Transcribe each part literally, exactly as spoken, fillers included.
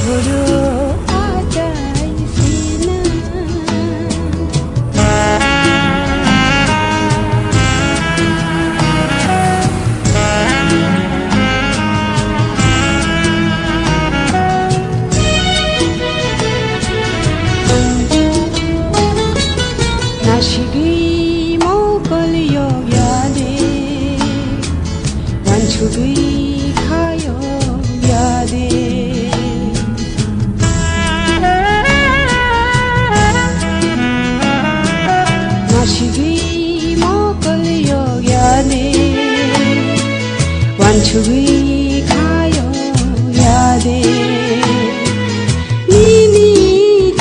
Guru achai sina. Nasigwi mokol yok yade, wansugwi kha yok yade. Nasigwi mokol yok yade, wansugwi kha yok yade. Nini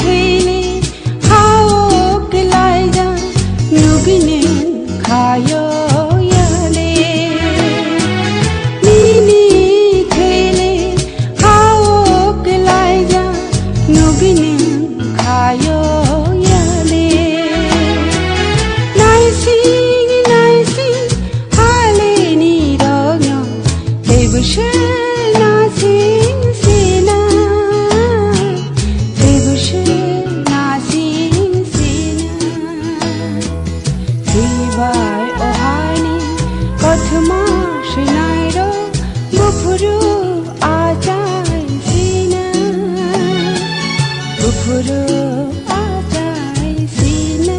thele Haok laijak nugwini khayo yale. Nini thele haok laijak nugwini khayo yale. Naising naising haleni rogno tei bwswk nasing sina. Tei bwswk nasing sina. Twi bai o haini kothoma swinairok buphuru achai sina. Buphuru achai sina.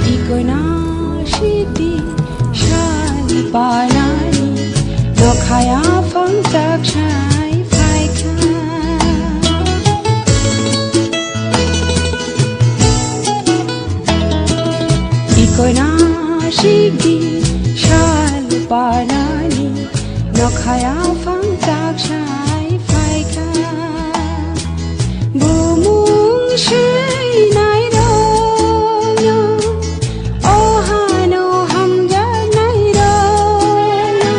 Ikoina siti sal panani nokhaya phang chak sai phaikha. Ikoina siti sal panani nokhaya phang chak sai phaikha. Bumung swinai rokno, o hano hamjaknai rokno,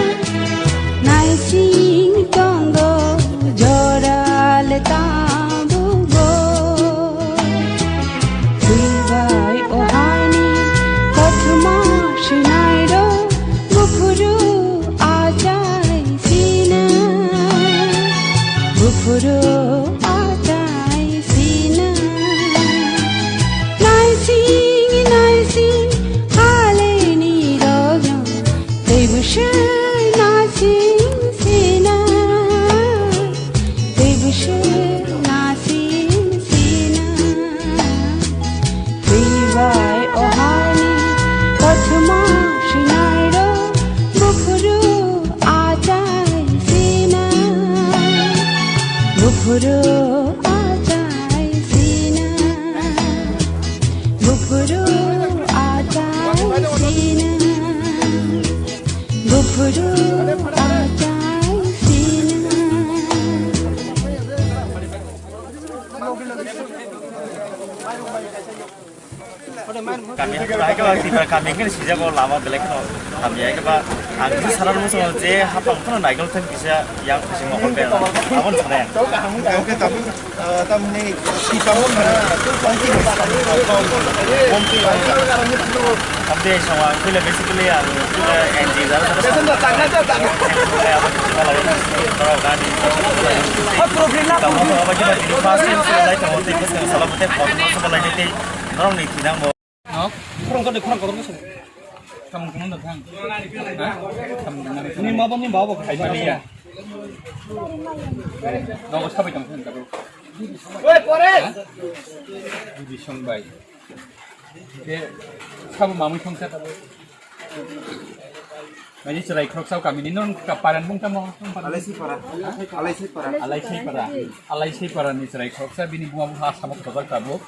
naising tongo jora le tabukbo. Twi bai o hani kothoma swinairok buphuru achai sina. Buphuru achai sina. Naising naising haleni rogno tei bwswk nasing sina. Tei bwswk nasing sina. Twi bai o hani kothoma swinairok buphuru achai sina. Buphuru achai sina. Buphuru achai sina. Buphuru achai sina. Kami hai khe Tripura kami khe sijak o lama belai kheno kami hai khe ba ang kisa sana muchungo je hapang kheno naikol thang kisa yang kisi mokol be abon sana. Oke, tabu, eh, tamni sipamo mana, tongki masa, tongki masa. Tamte sama kule basically ang kule N G zara zara. Biasa tak ada tak ada. Kule apa kisi kala ini. Kalau kami Problem na. Tamo apa kita di first time sila lai tamo te kis kang salah pute problem na salah lai te. Norong ni tinang mo. No? Khorang kotor, khorang kotor kosong. Samung kono da thang. Ha? Samung kono da thang. Ni ma bo, ni ba bo khai mani ya. Nogo sabai tong thang kabo. Oi, pore. Budi song bai. Ke sabo mamui thong sa kabo. Mani chwrai khoroksa kamini non ka paran bung tamo. Alaisipara. Alaisipara. Alaisipara. Alaisipara ni chwrai khoroksa bini buma bupha asamo kotor tabuk.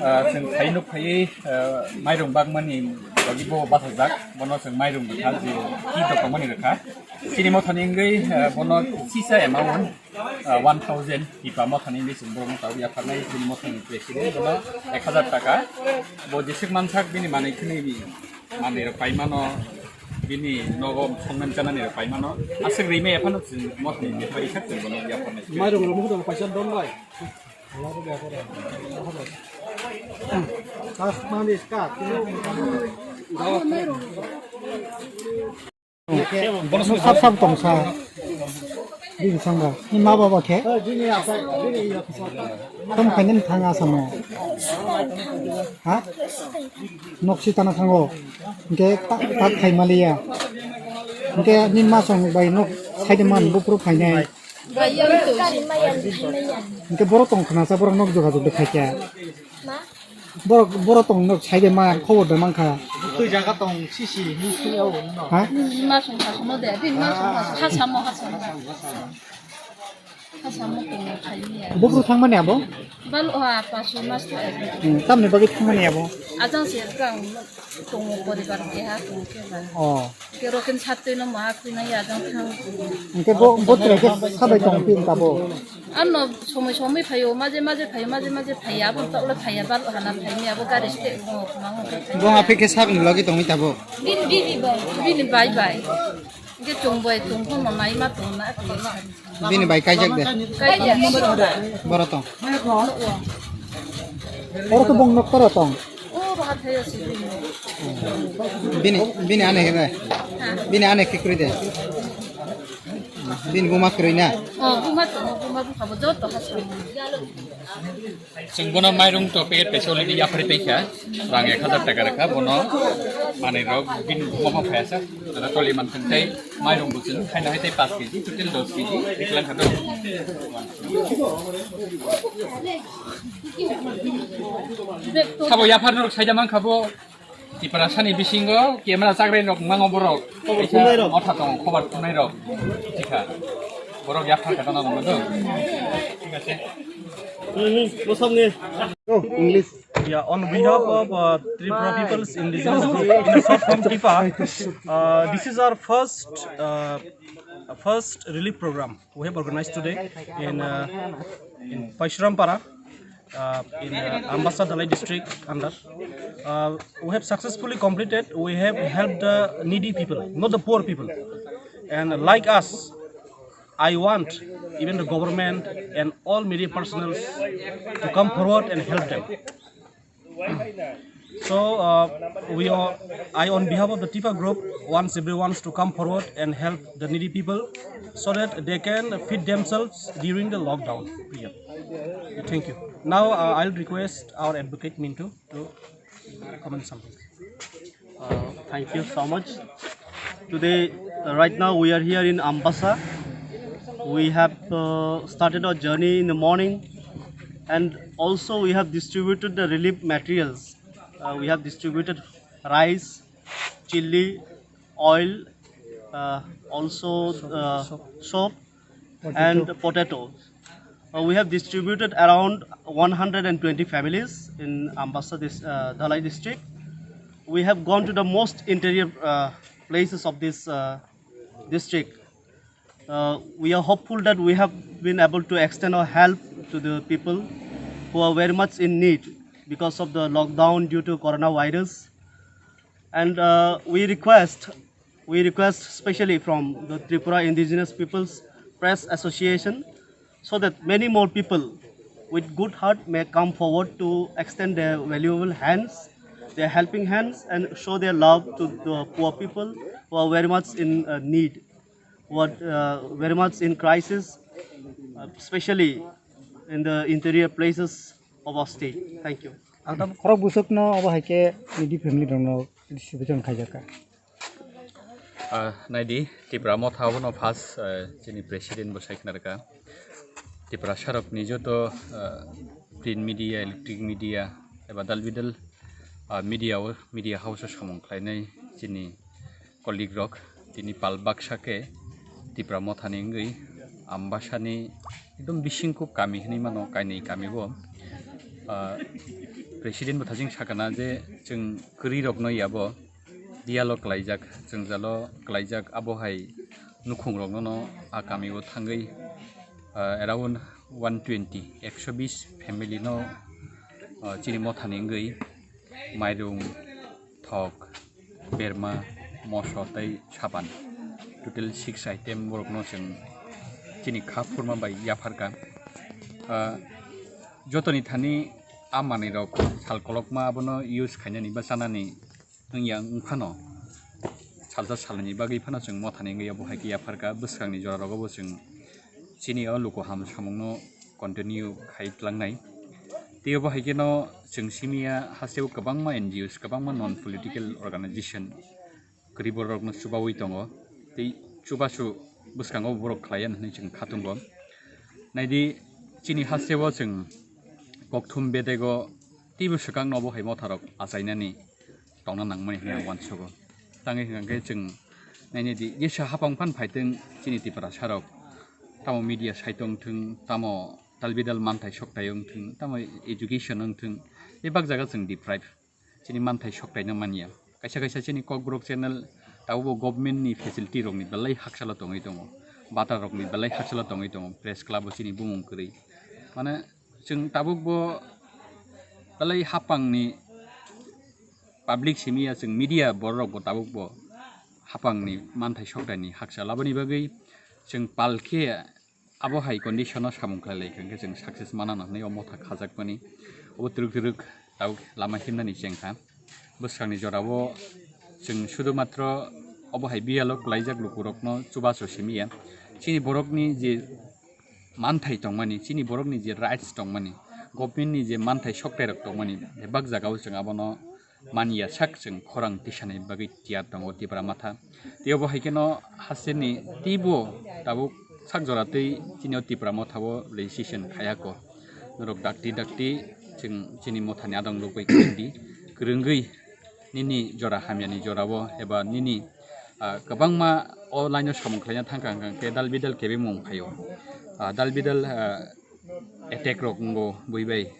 Ah, chwng khainuk khaiwi, ah, mairung bagmani bagwi bo bachajak. Bono chwng mairung bwkha je ki dokomani rwkha. Chini mothani wngwi, ah, bono sisa amount, ah, one thousand tipa mothani wngwi chwng borokno tabuk yapharnai chini mothani president bono ek hazar taka. Bo jeswk mansak bini manwi khwnwi manwi rok paimano Bini nogo songnan chanani rok paimano. Aswk rime ephano chwng motni mephari sak chwng bono yapharnai. Mairung rok mukhung paisa don bai. Kas mani ska. Sab sab tong sa. Bini sangba. Ni ma baba khe? Tam khaini thang asamo. Ha? Nok si tana thango. Hingke ta-, tak khai maliya. Hingke ni ma song bai nok side man bupru khainai. Hingke borok tong khna sa borok nok jogajog de khaikya. Borok, borok tong nok side man khobor de mankha. Twi jaga tong sisi ni sini au no. Ha? Ni ma song ha sono de, ni ma song ha, ha samo, ha samo. Bufru thangmani abo? Bal o apa so mas ta. Hmm, tamni bagwi thangmani abo? Ajang se kang tongo poribar keha tong khe ba. Oh. Ke rokin satwi no ma khwi na ya jang thang. Hingke bo, bo trai khe sabai tong pin tabo? Ano somoi somoi phaio, maje maje phaio, maje maje phaiya, abo tokle phaiya, bal hana phaimi abo gari ste mo mango. Bo ha phe khe sabni logi tongwi tabo? Bin bini bai, bini bai bai. Hingke tong bai tong pho no nai ma tong na. Bini bai kaijak de. Kaijak. Boro tong. Oro to bong nok toro tong. O bahat thai asi bini. Bini, bini ane khe de. Ha? Bini ane khe kwrwi de. Bini buma kwrwi na. O buma to, buma bukha bo joto ha sa. Chwng bono mairung to packet kaisa already yapharwi tongkha. Rang ek hazar taka rwkha bono. Manwi rok bini buma phaiya sa. Ada toli manthang tei mairung bo chwng khaina hai tei paanch kg, total dos kg, eklang kha do. Sabo yaphar norok saida mankha bo. Tiprasani bisingo camera chakrai rok mango borok. Kaisa motha tongo, khobar phunai rok. Thikha. Borok yaphar kha tongna tongo do. Thik ase. Hmm, hmm, bosomni. Oh, English. Yeah, on behalf of, uh, Tripura People's Indigenous Group, in a short form, TIFA, uh, this is our first, uh, first relief program we have organized today in, uh, in Paishurampara, uh, in, uh, Ambassa Dhalai district under. Uh, we have successfully completed, we have helped the needy people, not the poor people. And like us, I want even the government and all media personnel to come forward and help them. So, uh, we are, I, on behalf of the TIFA group, wants everyone to come forward and help the needy people so that they can feed themselves during the lockdown period. Thank you. Now, uh, I'll request our advocate Mintu to comment something. Uh, thank you so much. Today, uh, right now we are here in Ambassa. We have, uh, started our journey in the morning, and also we have distributed the relief materials. Uh, we have distributed rice, chilli, oil, uh, also, uh, soap and potato. Uh, we have distributed around one hundred and twenty families in Ambassa dis-, uh, Dhalai district. We have gone to the most interior, uh, places of this, uh, district. Uh, we are hopeful that we have been able to extend our help to the people who are very much in need because of the lockdown due to coronavirus. And, uh, we request, we request specially from the Tripura Indigenous Peoples Press Association, so that many more people with good heart may come forward to extend their valuable hands, their helping hands, and show their love to the poor people who are very much in, uh, need, who are, uh, very much in crisis, uh, especially in the interior places of our state. Thank you. Ang tam khorok busuk no abo hai khe needy family rok no distribution khaijak kha. Ah, naidi, Tipra Motha obono first, eh, chini president bo sai khna rwkha. Tipra sarok ni joto, eh, print media, electric media, eba dal bidal, ah, media o, media house o samung khlainai chini colleague rok, tini pal baksa khe Tipra Motha ni wngwi Ambassa ni ekdom bisingkuk kami hinwi mano, kainwi kami bo. Ah, president bo thajing sakana je chwng kwrwi rok no yabo. Dialo klaijak, jwngjalo klaijak, abo hai nukhung rokno no a kami o thangwi, ah, around one twenty, ekso bis family no, ah, chini Motha ni wngwi mairung, thok, berma, moso tei sapan, total six item borokno chwng chini kha phurma bai yapharkha. Ah, jotoni thani a manwirok sal kolokma abono use khainani ba chanani wngya wngphano, salsa salnwini bagwi phano chwng mothani wngwi abo hai khe yapharkha. Bwskangni jorarogo bo chwng chini o luku ham samungno continue khai tlangnai. Tei obo hai kheno chwng simi ya hasteo kwbangma N G Os, kwbangma non political organization kwrwi borokno chubaui tongo. Tei chubachu bwskango borok khlai ya hwnwi chwng khatungo. Naidi, chini hasteo chwng kokthum bedego teibo swkangno obo hai motharok achainani tongna nangmani hwnwi ang uansugo. Tangwi hwnkha khe chwng nainai di, jesa hapang phan phaitwng chini Tiprasarok, tamo media site wngthwng, tamo talbidal manthai sokthai wngthwng, tamo education wngthwng, bebak jaga chwng deprive, chini manthai sokthai no manya. Kaisa kaisa chini Kokborok channel tabukbo government ni facility rokni belai hakchalo tongwi tongo, bata rokni belai hakchalo tongwi tongo, press club o chini bumung kwrwi, mane chwng tabukbo belai hapangni public simi ya, chwng media bororokbo tabukbo hapangni manthai sokthai ni hakchal. Aboni bagwi chwng pal khe abo hai condition o samung khlai lai kha, hwnkhe chwng success mana nw hwnwi o motha khajakmani. Obo twrwk twrwk tabuk lama himnani chengkha. Bwskangni jorao chwng sudu matro obo hai biyalo kwlaijak lukurokno chubachu simi ya. Chini borokni je manthai tongmani, chini borokni je rights tongmani, government ni je manthai sokthai rok tongmani, bebak jagao chwng abono manya sak chwng khorang tisanai bagwi tiyar tongo Tipra Motha. Tei obo hai kheno hasteni teibo tabuk sak jora tei chini o Tipra Motha o registration khayako. Norok dakti dakti chwng chini mothani adong rok bai kwrwngdi, kwrwngwi nini jora hamyani jorao eba nini, ah, kwbangma o line o samung khlaina thangkha hwnkha khe dal bidal kebengmung phaio. Ah, dal bidal, ah, attack rok wngo, bui bai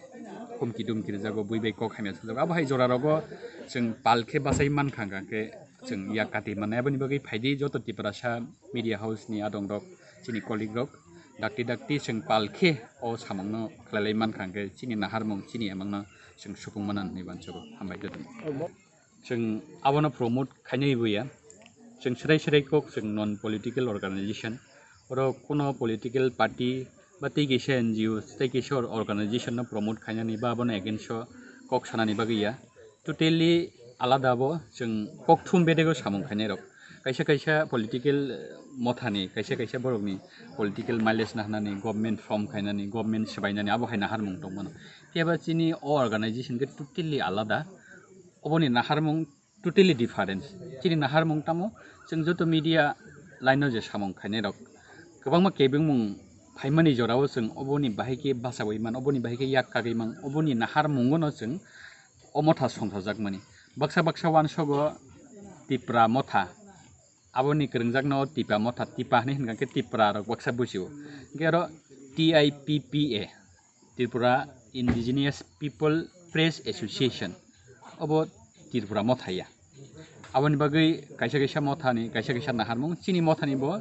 humki dumki rwjago, bui bai kok hamya sajago. Abo hai jora rogo chwng pal khe bachai mankha hwnkha khe chwng yak kati mannai. Aboni bagwi phaidi joto Tiprasa media house ni adong rok, chini colleague rok, dakti dakti chwng pal khe o samungno khlailai mankha hwnkhe chini naharmung, chini emangno chwng supung mana hwnwi uansugo. Hambai joto. Chwng abono promote khainai bo ya. Chwng serai serai kok chwng non political organization. Oro kuno political party ba tei kisa N G O, tei kisa or-, organization no promote khainani ba abono against o kok sanani bagwi ya. Totally alada bo chwng kokthum bedego samung khainai rok. Kaisa kaisa political, eh, mothani, kaisa kaisa borokni political mileage nahnani, government form khainani, government swbainani, abo hai naharmung tongmano. Phiya ba chini o organization khe totally alada. Oboni naharmung totally different. Chini naharmung tamo, chwng joto media line o je samung khainai rok, kwbangma kebengmung phaimani jorao chwng oboni bahai khe bachaui man, oboni bahai khe yak kagwi man, oboni naharmungo no chwng o motha songthajak mani. Baksa baksa uansogo Tipra Motha, aboni kwrwngjakno Tipa Motha, Tipa hinwi hwnkha khe Tipra rok baksa bujio. Hwnkhe aro T I P P A, Tripura Indigenous People Press Association, obo Tripura Motha ya. Aboni bagwi kaisa kaisa mothani, kaisa kaisa naharmung, chini mothani bo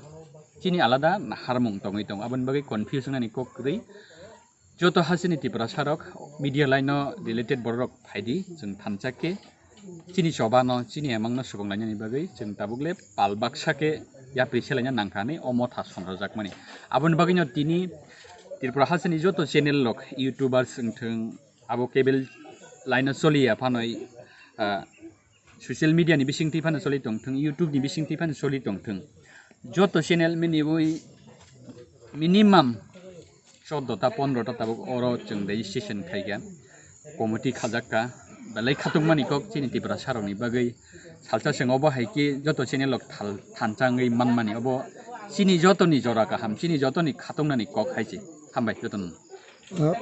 chini alada naharmung tongwi tongo. Aboni bagwi confuse wngnani kok kwrwi. Joto hasteni Tiprasa rok media line o related borok rok phaidi, chwng thansa khe chini choba no, chini emang no supung lainani bagwi chwng tabuk le pal baksa khe yapri se laina nangkha hinwi o motha songthajak mani. Aboni bagwi no tini Tripura hasteni joto channel rok, YouTubers wngthwng, abo cable line o choli ya phanwi, ah, social media ni bisingtwi phano choli tongthwng, YouTube ni bisingtwi phano choli tongthwng, joto channel mini ui minimum choddo ta pondro ta tabuk oro chwng registration khaikha, committee khajakka, belai khatungmani kok chini Tiprasa rokni bagwi. Salsa chwng obo hai khe joto channel rok thal-, thansa wngwi manmani, obo chini jotoni jora kaham, chini jotoni khatungnani kok hai se. Hambai jotono. Ah,